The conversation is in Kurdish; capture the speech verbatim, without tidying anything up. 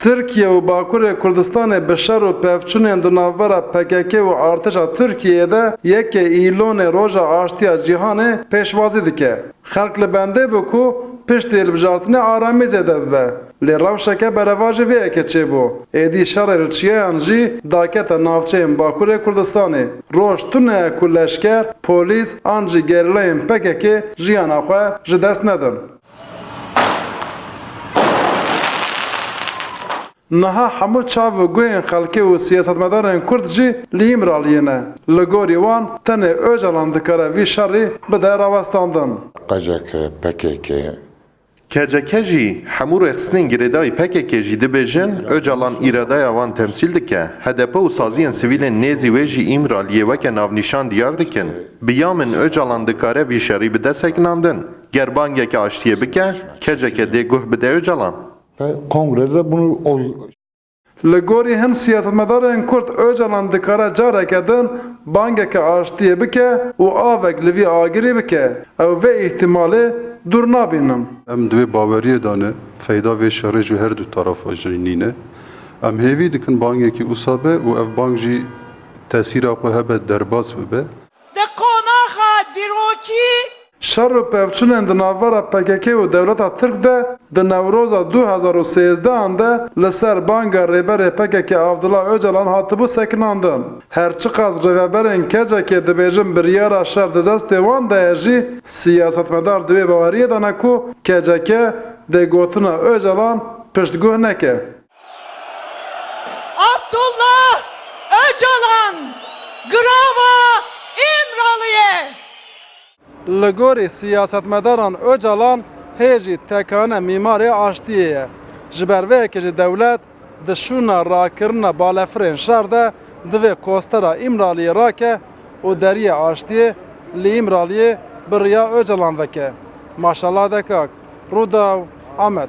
Tirkiye û Bakurê Kurdistanê bi şer û pevçûnên di navbera P K K û artêşa Tirkiyeyê de yekê Îlonê Roja Aştiya Cîhanê pêşwazî dike. Xelk li bendê bû ku piştî hilbijartinê aramî zêde bibe. Lê rewşeke berevajî vê yekê çêbû. Êdî şerê li çiyayan jî dakete navçeyên Bakurê Kurdistanê. Roj tune ye ku leşker, polîs an jî gerîlayên P K K jiyana xwe ji dest nedin. Niha hemû çav û guhên xelkê û siyasetmedarên Kurd jî li Îmraliyê ne. Li gorî wan tenê Ocalan dikare vî şerî bide rawestandin. K C K, P K K. K C K jî hemû rêxistinên girêdayî P K K jî dibêjin, Ocalan îradeya wan temsîl dike. H D P û saziyên sivîlên nêzî wê jî Îmraliyê weke navnîşan diyar dikin. Bi ya min Ocalan dikare vî şerî bide sekinandin. Ger bangeke aştiyê bike, K C K dê guh bide Ocalan. Kongrede bunu ol- Li gorî hin siyasetmedarên Kurd Ocalan dikare careke din bangeke aştiyê bike û avek li vî agirî bike. Ew vê îhtimalê dûr nabînin. Em di wê baweriyê de ne, feyda vê şerê ji her du tarafa jî nîne. Em hêvî dikin bangekî wisa be û ev bang jî tesîra xwe hebe derbas bibe. Di qonaxa dîrokî. Şer û pevçûnên di navbera P K K û dewleta Tirk de di Newroza du hezar û sêzdeh an de li ser banga Rêberê P K K Avdila Ocalan hatibû sekinandin. Her çiqas rêveberên K C K dibêjin biryara şer di destê wan de ye jî, siyasetmedar di wê baweriyê de ne ku K C K dê gotina Ocalan piştguh neke. Abdullah Ocalan, girava Îmraliyê. Li gorî siyasetmedaran Ocalan hê jî tekane mîmarê aştiyê ye. Ji ber vê yekê jî dewlet di şûna rakirina balefirên şer de divê kostera Îmraliyê rake û deriyê aştiyê li Îmraliyê bi riya Ocalan veke. Maşallah Dekak, Rûdaw, Amed.